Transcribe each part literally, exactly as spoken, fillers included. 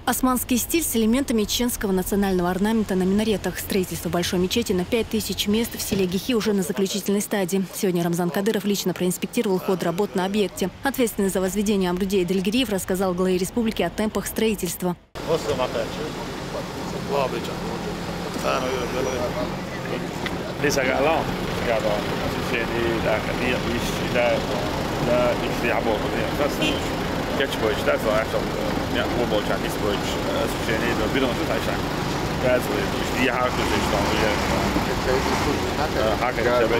Османский стиль с элементами чеченского национального орнамента на минаретах. Строительство большой мечети на пять тысяч мест в селе Гихи уже на заключительной стадии. Сегодня Рамзан Кадыров лично проинспектировал ход работ на объекте. Ответственный за возведение Амрудей Дельгириев рассказал главе республики о темпах строительства. Lisa got along. Got on. She said, "Eh, that, that, that, that, that, it's the apple, but yeah, that's the catch boy, that's the actual, yeah, football chat, this boy, uh, she said, eh, the bidon, that's the, that's the, it's the hard position, yeah." Uh, haka, haka, that's the,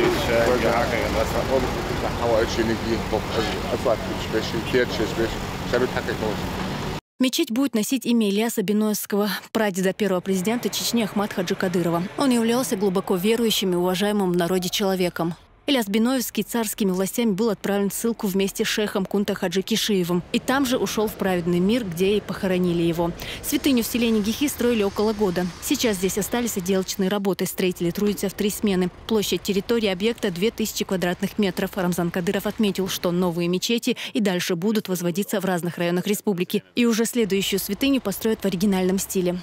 Мечеть будет носить имя Ильяса Биноевского, прадеда первого президента Чечни Ахмад Хаджи Кадырова. Он являлся глубоко верующим и уважаемым в народе человеком. Ильяс Биноевский царскими властями был отправлен в ссылку вместе с шейхом Кунта Хаджи Кишиевым. И там же ушел в праведный мир, где и похоронили его. Святыню в селении Гихи строили около года. Сейчас здесь остались отделочные работы. Строители трудятся в три смены. Площадь территории объекта две тысячи квадратных метров. Рамзан Кадыров отметил, что новые мечети и дальше будут возводиться в разных районах республики. И уже следующую святыню построят в оригинальном стиле.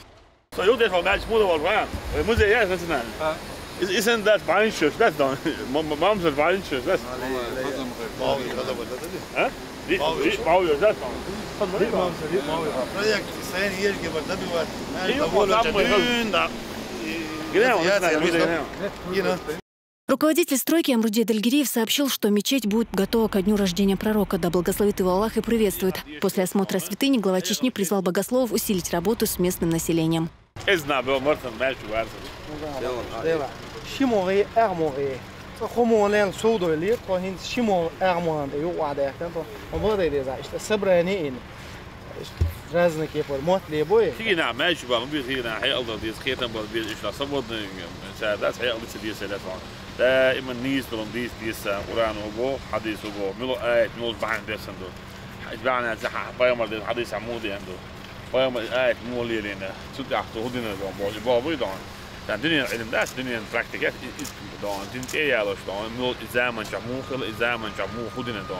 So you just want to move over, huh? Muzey, yes, that's nice. Isn't that Bangladesh? That's done. Mom's Bangladesh. That's, huh? Bangladesh, that's done. Proiekti sen ieškai vardami, va, mes Jau, galvojom, čia pakankamai. Dūn, da. Geriau, Yes, yes, yes, yes. You know. Руководитель стройки Амрудей Дельгириев сообщил, что мечеть будет готова ко дню рождения пророка, да благословит его Аллах и приветствует. После осмотра святыни глава Чечни призвал богословов усилить работу с местным населением. It's not about Martin Matthew Watson. Dela. Shimori, Armori. Homo len sodo lir, to hin shimo Armori, yo wa da kan to. Amrudey de za, işte, собрание in. Разные кепор, мот лебой. Хигина, меч бам, би хигина, хай алда дис, хетам бам, би ишна свободный, ца, да, хай алда дис, да, ца. Да, има низ, дом дис, дис, Куран обо, хадис обо, мило аят, мило бахан десен до. Хадис бахан, ца, пайгамбар дис, хадис амуди анду. Пайгамбар аят мило лирина. Цу тахту худина дом, бо, бо, бо, дом. Ца, дунен илм дас, дунен практика, и, и, дом. Дин те ялош, дом. Мило и заман ча мухил, и заман ча мухудина, дом.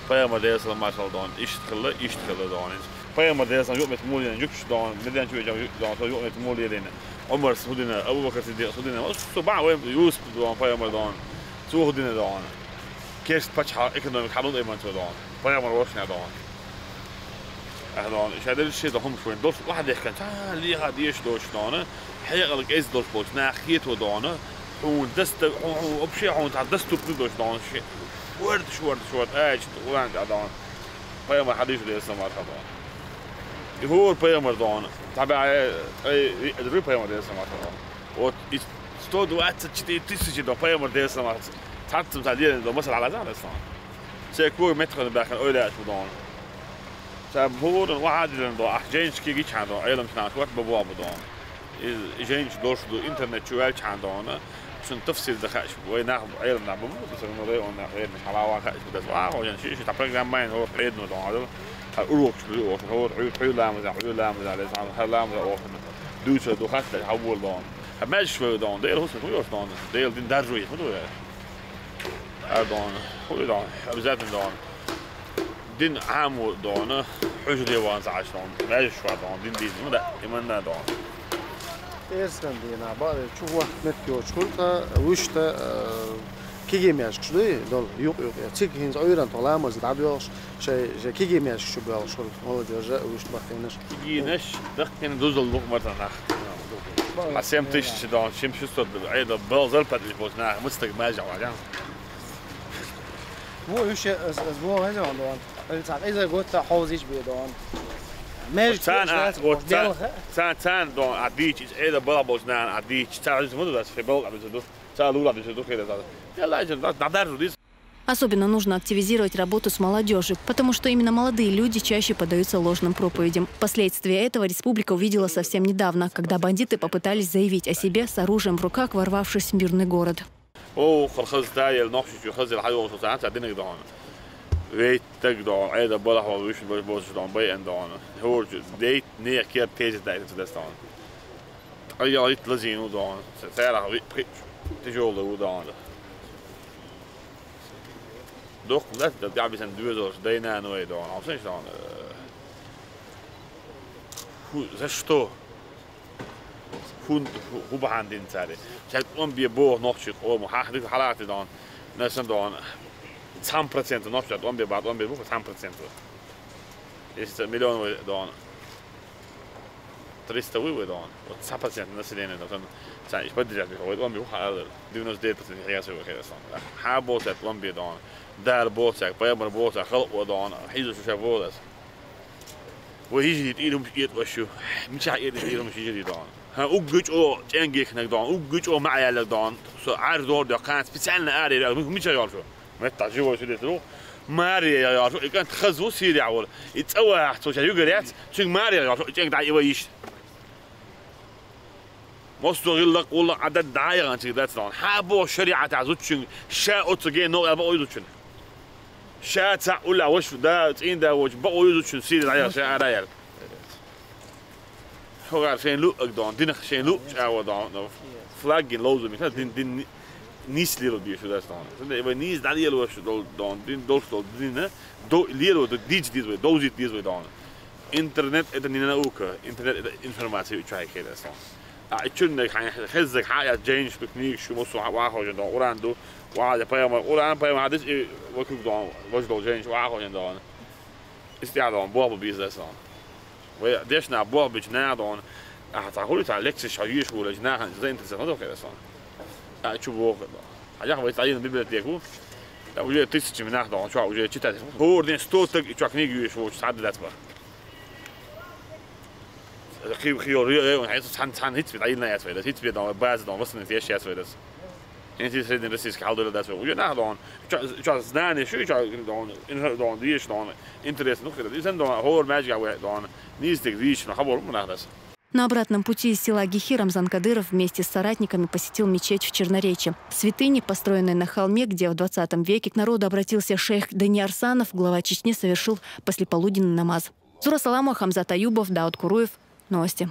Пайгамбар дис, масал, дом. Ишт хилла, ишт хилла, дом. Пайгамбар дес, юкъ мет мулин, юкъ дон, меден чу ям юкъ дон, то юкъ мет мулин. Умар судина, Абу Бакр Сиддикъ судина, су ба вай Юсуп дон, пайгамбар дон. Су худина дон. Керст пачха экономик хадун эйман цо дон. Пайгамбар рошна дон. Ахдон, шадер ши дохум швен. Дос вахдех кан, та лиха деш дош дон. Хьекъал кез дош боч, на хието дон. Хун даста, хун, хун, вообще хун та доступный дош дон. Ши. Ворд, шворд, шворд. Ай, чит, улан дон. Пайгамбар хадис дес, мархаба. И хор пайгамбар дон. Таба, э, э, э, пайгамбар дес, мархаба. Вот из сто двадцать четыре тысячи до пайгамбар дес, мархаба. Царцым са ден до масал алазан дес. Се кур метрон бахан ойла аш дон. Са бурун вахадилен до, ах, женский гичан дон, айлам шнаш ват бабуа дон. И женщ дош до интернет чуэл чан дон. Шун тафсир да хаш, вай нах, айлам на бабу, да сан район на, район на халава хаш, да ва, хо жан ши, ши та программа ин, хо предну дон, да. Ха урок шу, хо, хо, хо, ламаз, хо, ламаз, да, сан, ха ламаз, о. Дуча до хаш, да, хавул дон. Ха мэж шу дон, да, хо шу дон, да, дин даржу, хо, да. А дон, хо дон, обязательно дон. Дин аму дон, хужу диван за аш дон, мэж шу дон, дин дин, ну да, именно дон. Эрсган дина, ба, чу вахт мет кёчкурта, вушта, э, киги мяшкш дуй, дол, юк, юк, я, цик хинз ойран толамаз дабёш, шей, шей киги мяшкш бёл шул, молодёжа, вушт бахтенаш. Кигинаш, дахтен дузал лук мартанах. А семь тысяч дон, семь шестьсот, ай да бёл зарплат лиш бос на, мыстак мажа валян. Во, уж, э, э, сбор, э, дон, дон. Э, так, из-за год-то хозич бе дон. Меж Цан, а, вот цан, цан, цан, дон, а дич, из эда была бозна, а дич, цан, из муду дас, фебел, а, без ду. Цан, лула, без ду, хеда, цан. Я лайзен, да, да, да, рудис. Особенно нужно активизировать работу с молодёжью, потому что именно молодые люди чаще поддаются ложным проповедям. Последствия этого республика увидела совсем недавно, когда бандиты попытались заявить о себе с оружием в руках, ворвавшись в мирный город. О, хал хазтайл, нохши чу хазил, хайо, шо сан, ца динг дон. Вейт таг дон, айда балах ва виш бос дон, бай эн дон. Хор чу, дейт, не кер тез дайт цу дас дон. Айя ит лазину дон. Сара ви прич, тяжёлый у дон. Дох, да, да, я бисен дуэзош, дайна нуэ дон. Ам сен дон. Ху, за что? Хун, ху, ху бахьан дин цари. Цаьрга тӀом бе боху нохчи къомо. Хьах дика хьалати дон. Насан дон. Цхьан процент нохчи тӀом бе ба, тӀом бе бу, цхьан процент. Если ца миллион вай дон. Триста вуй вай дон. Вот цхьан процент населения дон. Ца, иш поддержать бихо, вай тӀом бе бу, хьалар. Девяносто девять процент хьяса вай херасан. Хьа бо цаьрга тӀом бе дон. Дала бо цаьрга, пайхамар бо цаьрга, халкъ вай дон. Хьиза шу ша бо дас. Вай хӀижрий тӀера хӀумаш этӀаш ю. Мичахь этӀаш тӀера хӀумаш хӀижрий дон? ХӀан, уггар чӀо чӀен гехнаг дон, уггар чӀо маӀа яьллаг дон. Со Ӏаьржа дор дехкан специально аре, мичахь йолчу? Меттахь живой свидетель ву. Маре йолчу, и кӀант хаза ву Сирия волу. И цӀа вахьа цо ша югар яц, цуьнга маре йолчу, и чӀенга дӀа и вай йиш. Массо гӀиллакх, гӀуллакх Ӏадад дӀаяханчиг дац дон. Хьа боху шариӀатехь зудчуьнга ша оцу ген новкъа бакъо ю зудчуьнга. Ша цхьаъ уллехь ваша да, цӀийна да воцу бакъо ю зудчуьнга Сирия дӀаяхана ша ара яьлла. ХӀогӀар шайн луъаг дон, динах шайн луъ чӀагӀо дон, флаг гина ловзу миха, дин, дин ни-, нийса лело дезаш ю дац дон. Цундела вай нийса дӀалело ваша долу дон, дин долуш долу динна, до-, лело ду, дийца деза вай, довзийта деза вай дон. Интернет это не наука, интернет это информация, и чу хьайкхе дац дон. А и чуьннаг хьайн хеззаг хьан яц жайнаш ду, книгаш шу, массо хьан вахожан дон, Къуръан ду, вахьа пайхамар, Къуръан пайхамар хьадис и вакуг дон, важа долу жайнаш вахожан дон. Истя дон, боху бу бизнес дон. Вай дешна боху бичу наха дон. Ахьа цхьа хуьлу цхьа лекцеш хьо йоьш волчу нахана заинтересован доху херасан. А чу боху дон. Хьажахь вай цхьа йина библиотеку. Да уже тысячами нах дон, чохь уже читать. ХӀора ден сто таг и чохь книга йоьш волчу цхьа дац бара. Кхин, кхин йолу ре-, ре-, хьайца цхьаьна, цхьаьна хӀинца бен дӀайина яц вай дас. ХӀинца бен дон, вай база дон, вассанец еш яц вай дас. ХӀинца среднероссийский хьалдала дац вай. Уже нах дон, чо, чо знание шу, чо дон, инха дон, деш дон, интересно, ну, хир. Изан дон, хӀора маьжга вай дон, нийса тиг дийш, ну, хабор, ну, нах дас. На обратном пути из села Гихи Рамзан Кадыров вместе с соратниками посетил мечеть в Черноречье. Святыня, построенная на холме, где в двадцатом веке к народу обратился шейх Даниарсанов, глава Чечни совершил послеполуденный намаз. Зура Саламова, Хамзат Аюбов, Дауд Куруев. Новости.